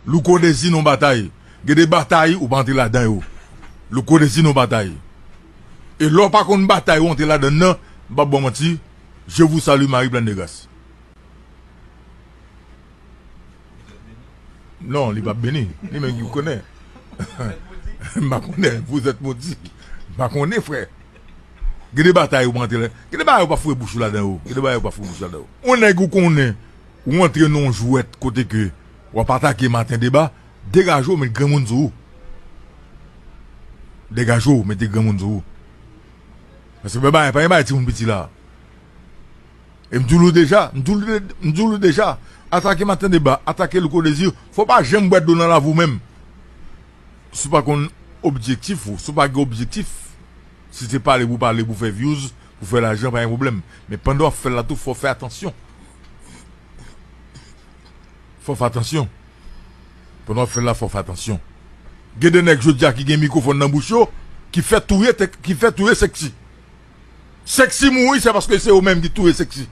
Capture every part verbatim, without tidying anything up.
Louko Désir nan batay. Gen de batay ou pa antre ladan yo. Louko Désir nan batay. E lè w pa konn batay ou antre ladan nan, m p ap ba w manti, je vous salue Marie pleine de grâce. Non, li p ap beni. Li menm ki konnen. M pa konnen, vous êtes maudit. M pa konnen, frè. Gen de batay ou pa antre la. Gen de bagay ou pa foure bouch ou ladan yo. Gen de bagay ou pa foure bouch ou ladan yo. Yon nèg ou konnen, ou antre nan yon jwèt kote ke w ap atake Martin Débat, degaje w, met granmoun sou ou. Degaje w, mete granmoun sou ou. Paske bagay, pa gen bagay timoun piti la. E m di w deja, m di w, m di w deja, atake Martin Débat, atake Louko Désir, fò w pa janm bwè dlo nan lavi w menm. Si w pa konn objektif ou, si w pa gen objektif, si se pale pou pale, pou fè views, pou fè lajan, pa gen pwoblèm. Men pandan w ap fè l la tou, fò w fè atansyon. Fò w fè atansyon. Pandan w ap fè l la, fò w fè atansyon. Gen de nèg jodi a ki gen mikwofòn nan bouch yo, ki fè touye, ki fè touye Sexy. Sexy mouri, se paske se yo menm ki touye Sexy.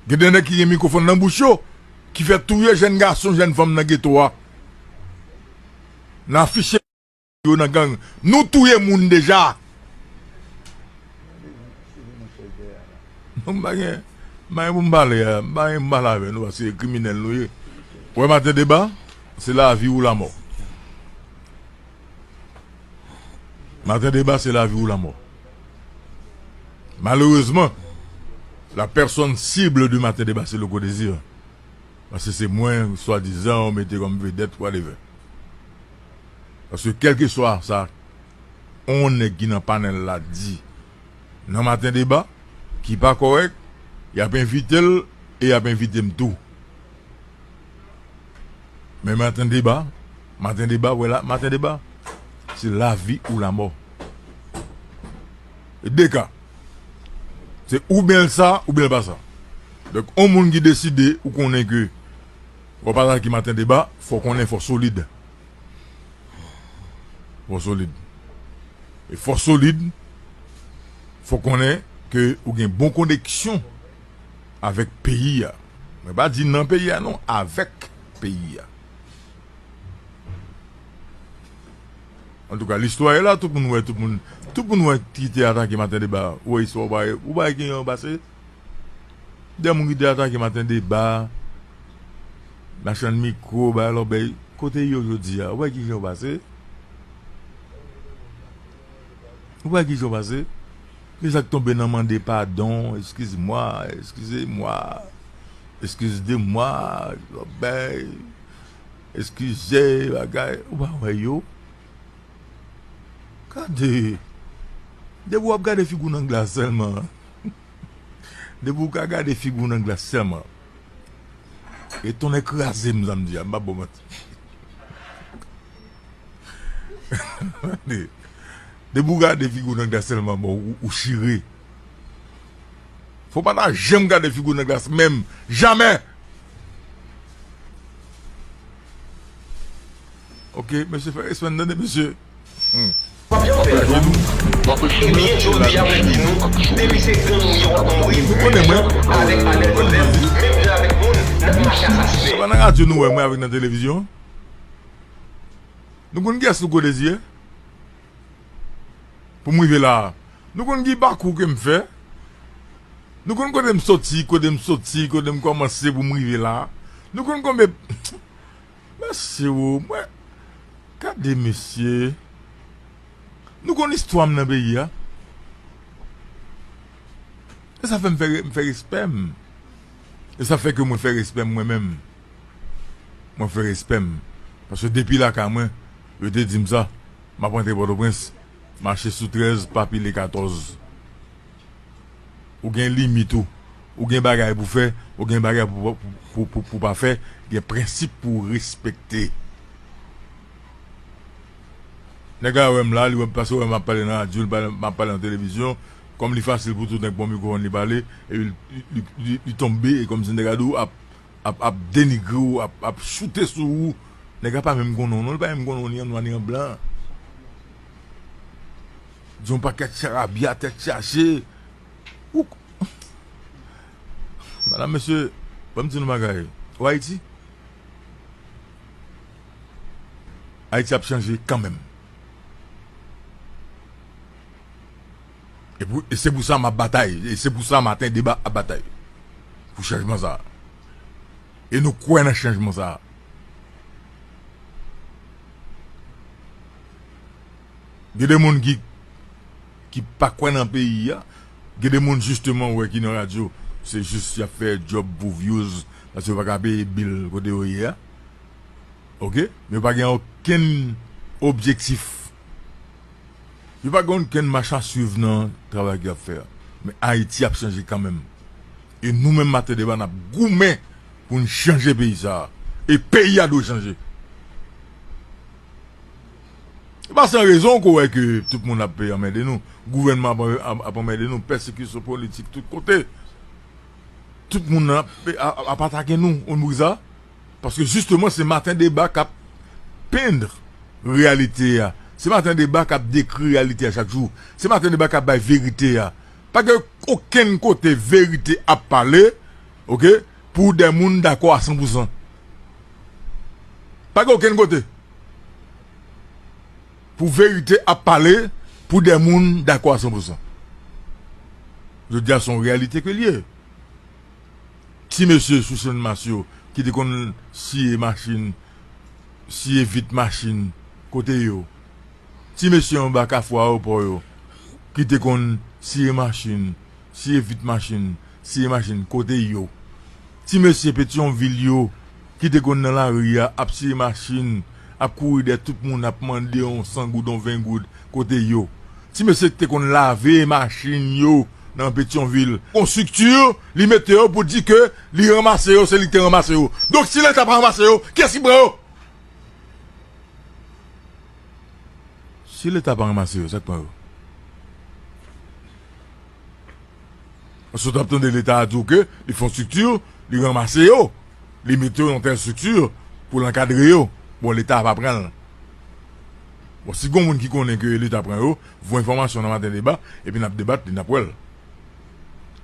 Gen de nèg ki gen mikwofòn nan bouch yo, ki fè touye jèn gason, jèn fanm nan geto a. Nan afiche yo nan gang. Nou touye moun deja. Non, m pa gen, m pa gen pou m pale a. M pa gen pou m pale avè nou, paske se kriminèl nou ye. Ou wè Martin Débat, se lavi ou lamò. Martin Débat, se lavi ou lamò. Malerezman, la personne cible de Martin Débat, se Louko Désir. Paske se mwen, swadizan, ou mete kòm vedèt, whatever. Paske kèlkeswa sa yon nèg ki nan panèl la di nan Martin Débat, ki pa kòrèk, y ap envite l e y ap envite m tou. Men Martin Débat, Martin Débat, wè la, Martin Débat, se lavi ou lamò. E de ka. Se oubyen l sa, oubyen l pa sa. Donk, yon moun ki deside, ou konnen ke w ap atake Martin Débat, fò w konnen fò w solid. Fò w solid. E fò w solid, fò w konnen ke ou gen bon koneksyon avèk peyi a. Mwen pa di nan peyi a non, avèk peyi a. Antouka, listwa e la, tout moun wè, tout moun, tout moun wè ki te atake Martin Débat. Ou wè istwa, ou pa, ou pa wè kijan yo pase? De moun ki te atake Martin Débat, machann mikwo, bay lòbèy, kote yo jodi a? Ou wè kijan yo pase? Ou wè kijan yo pase? Gen sa k tonbe nan mande padon, excuse-moi, excusez-moi, excuse de moi, lòbèy, eskize, bagay, ou pa wè yo? Gade, depi w ap gade figi w nan glas sèlman, depi w ka gade figi w nan glas sèlman, e tonnè kraze m, sa m di a, m pa ba w manti. Depi w gade figi w nan glas sèlman, bon, ou, ou chire. Fò w pa ta janm gade figi w nan glas menm. Jamè! Ok, mesye, fè respè n, tande, mesye. Hmm. W ap janm fè l non. E byen jodi a mwen di nou, depi se gang ou ye w ap mouri, menm jan avèk Arnel Joseph, menm jan avèk moun n ap mache asasinen. Se pa nan radyo nou wè mwen avèk nan televizyon. Nou konn kiyès Louko Désir ye? Pou m rive la a. Nou konn ki pakou ke m fè? Nou konn kote m soti, kote m soti, kote m kòmanse pou m rive la a? Nou konn konbyen Mesye o, mwen, gade mesye. Nou konn istwa m nan peyi a. E sa fè m fè, m fè respè m. E sa fè ke mwen fè respè m mwen menm. Mwen fè respè m. Paske depi lakay mwen, yo te di m sa. M ap rantre Pòtoprens, mache sou trèz, pa pile katòz. Ou gen limit ou. Ou gen bagay pou fè, ou gen bagay pou, pou, pou, pou, pou pa fè, gen prensip pou w respekte. Nèg la wè m la, li wè, paske wè m ap pale nan radyo, li pale, m ap pale nan televizyon, kòm li fasil pou tout nèg pran mikwofòn li pale, epi li, li, li, li tonbe, e kòmsi nèg la di w ap, ap, ap denigre w, ap, ap choute sou ou. Nèg la pa menm konnen w non, li pa menm konnen w ni an nwa ni an blan. Di yon pakèt charabya, tèt chaje. Ou, m Ala mesye, ban m di nou bagay. Ou Ayiti? Ayiti ap chanje kanmenm. E pou, e se pou sa m ap batay. E se pou sa Maten Deba ap batay. Pou chanjman sa a. E nou kwè nan chanjman sa a. Gen de moun ki, ki pa kwè nan peyi a. Gen de moun, jisteman, ou wè ki nan radyo, se jis y ap fè djòb pou views, paske yo pa ka peye bil kote yo ye a. Oke? Men yo pa gen okenn objektif. Yo pa gen okenn mach a swiv nan travay ke y ap fè a. Men Ayiti ap chanje kanmenm. E nou menm, Maten Deba, n ap goumen pou n chanje peyi sa a. E peyi a dwe chanje. E pa san rezon ke w wè ke tout moun ap anmède nou. Gouvènman ap, ap, ap anmède nou. Pèsekisyon politik tout kote. Tout moun ap, ap, ap atake nou, ou konprann sa? Paske jisteman, se Maten Deba k ap penn reyalite a. Se Maten Deba k ap dekri reyalite a chak jou. Se Maten Deba k ap bay verite a. Pa gen okenn kote verite ap pale, oke, pou de moun dakò a san pou san. Pa gen okenn kote pou verite ap pale pou de moun dakò a san pou san. Jodi a, se yon reyalite ke l ye. Ti mesye sou Channmas yo ki te konn siye machin, siye vit machin, kote yo? Ti mesye anba kafou ayewopò yo ki te konn siye machin, siye vit machin, siye machin, kote yo? Ti mesye Petyonvil yo ki te konn nan lari a ap siye machin, ap kouri dèyè tout moun, ap mande yon san goud, yon ven goud, kote yo? Ti mesye ki te konn lave machin yo nan Petyonvil. Yon estrikti, li mete yo pou di ke li ranmase yo, se li ki te ranmase yo. Donk, si Leta pa ranmase yo, kiyès ki pran yo? Si Leta pa ranmase yo, sa k pran yo? Paske w t ap tande Leta a di w ke li fè yon estrikti, li ranmase yo, li mete yo nan tèl estrikti pou l ankadre yo. Bon, Leta a pa pran l. Bon, si gon moun ki konnen ke Leta pran yo, voye enfòmasyon nan Maten Deba, epi n ap debat li, n ap wè l.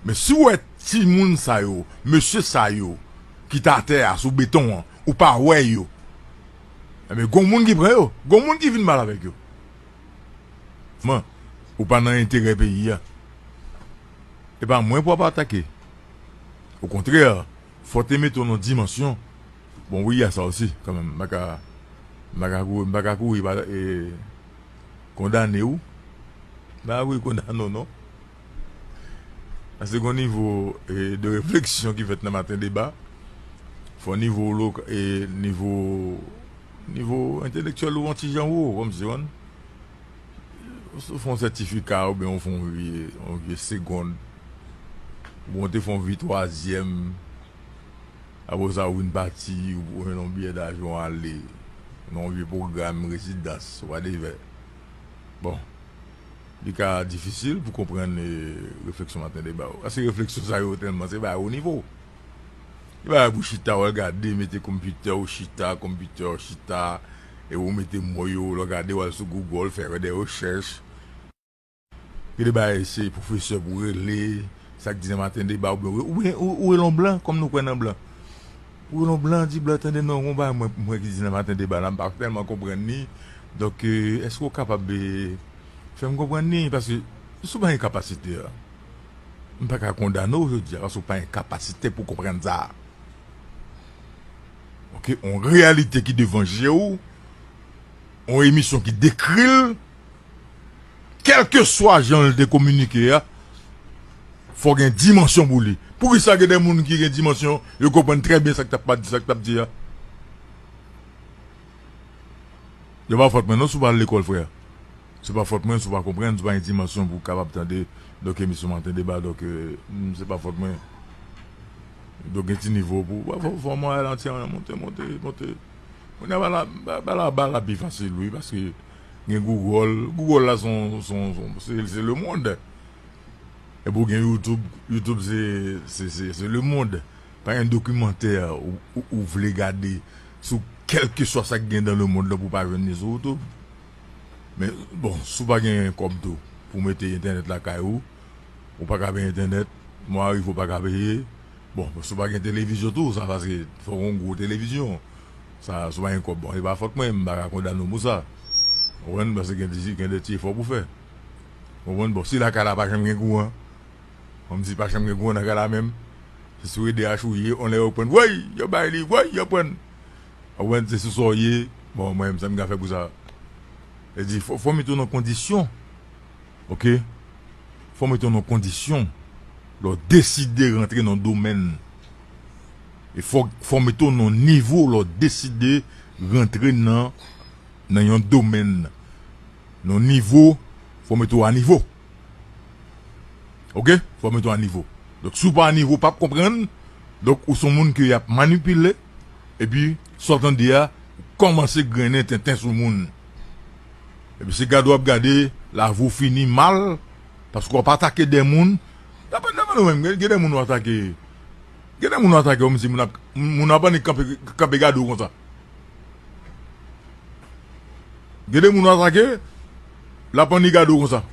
Men si w wè timoun sa yo, mesye sa yo, ki t atè a sou beton an, ou pa wè yo, enben, gon moun ki pran yo, gon moun ki vin mal avèk yo. Man, ou pa nan enterè peyi a. E pa mwen pou w ap atake. Okontrè, fò w te mete w nan dimansyon. Bon, wi, y a sa osi, kanmenm. M pa ka, m pa ka kouri, m pa ka kouri, pa, e, kondane w. M pa ka kouri kondane w, non. Paske gon nivo, e, de refleksyon ki fèt nan Maten Deba. Fò nivo lo-, e, nivo, nivo entelektyèl ou yon ti jan wo, kòmsi, w konn. Ou fè yon sètifika oubyen ou fè yon vye, yon vye segond. Oubyen ou te fè yon vi twazyèm. Apre sa, ou vin pati, ou jwenn yon biyè davyon ale. Nan yon vye pwogram rezidans, whatever. Bon. Li ka difisil pou konprann, e, refleksyon Maten Deba yo. Paske refleksyon sa yo tèlman, se bagay wo nivo. Li pa pou chita, w al gade, mete konpitè w chita, konpitè w chita, e ou mete mo yo, w al gade, w al sou Google, fè de rechèch. Gen de bagay, se pwofesè pou rele, sa k di nan Maten Deba, oubyen, oubyen ou, ou rele yon blan, kòm nou kwè nan blan. Ou rele yon blan, di blan, tande non, gon bagay mwen, mwen ki di nan Maten Deba la, m pa tèlman konprann li. Donk, e, èske w kapab, e, fè m konprann li? Paske, si w pa gen kapasite a, m pa ka kondane w jodi a, paske w pa gen kapasite pou konprann sa a. Oke, yon reyalite ki devan je w, yon emisyon ki dekri l, kèlkeswa jan l te kominike a, fò gen dimansyon pou li. Poukisa gen de moun ki gen dimansyon, yo konprann trè byen sa k t ap, sa k t ap di a? Yo pa fòt mwen non, si w pa al lekòl, frè. Se pa fòt mwen si w pa konprann, si w pa gen dimansyon pou w kapab tande, donk, emisyon Maten Deba, donk, e, m, se pa fòt mwen. Donk, gen ti nivo pou, fò, fò mwen al antyèman monte, monte, monte. Kounye a, bagay la, bagay la, bagay la pi fasil, wi, paske gen Google. Google la, se yon, se yon, se yon, se, se lemonn. Epi w gen YouTube. YouTube, se, se, se, se lemonn. Pa gen dokimantè ou, ou, ou vle gade sou kèlkeswa sa k gen nan lemonn nan pou w pa jwenn li sou YouTube. Men, bon, si w pa gen kòb tou pou w mete entènèt lakay ou, ou pa ka peye entènèt, mwa rive ou pa ka peye, Bon, si w pa gen televizyon tou, sa paske fòk w gen yon gwo televizyon. Sa, si w pa gen kòb, bon, se pa fòt mwen, m pa ka kondane w pou sa. Ou konprann? Paske gen de, gen de ti efò pou fè. Ou konprann? Bon, si lakay la pa janm gen kouran, kòmsi pa janm gen kouran nan kay la menm, se sou E D H ou ye, on lè yo prann, woy, yo bay li, woy, yo prann. Ou konprann? Se sou sa w ye, bon, mwen menm, sa m ka fè pou sa. E di, fò, fò w mete w nan kondisyon. Oke? Fò w mete w nan kondisyon lè w deside rantre nan domèn. E fò, fò w mete w nan nivo lè w deside rantre nan, nan yon domèn. Nan nivo, fò w mete w a nivo. Oke? Fò w mete w a nivo. Donk, si w pa a nivo, w p ap konprann. Donk, ou se yon moun ke y ap manipile. Epi, sa w tande a, kòmanse grennen tenten sou moun. Epi se gade w ap gade, lavi w fini mal, paske w ap atake de moun. Daprè, daprè nou menm, gen, gen de moun w atake. Gen de moun w atake, kòmsi moun ap, moun ap annik kanpe, kanpe gade w konsa. Gen de moun w atake, l ap annik gade w konsa.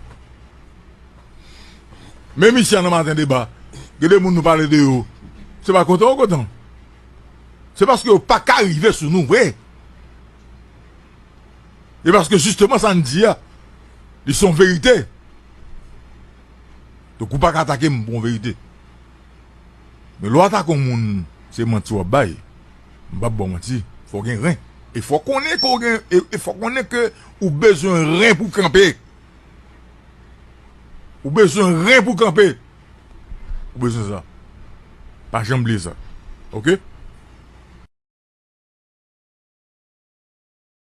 Menm isi a nan Maten Deba, gen de moun nou pale de yo. Se pa kontan w kontan. Se paske yo pa ka rive sou nou vre. E paske jisteman sa n di a, li se yon verite. Donk ou pa ka atake m pou yon verite. Men lè w atake yon moun, se manti w ap bay. M p ap ba w manti. Fò w gen ren. E fò w konnen ke w gen, e, e fò w konnen ke ou bezwen ren pou w kanpe. Ou bezwen ren pou w kanpe. Ou bezwen sa. Pa janm bliye sa. Oke?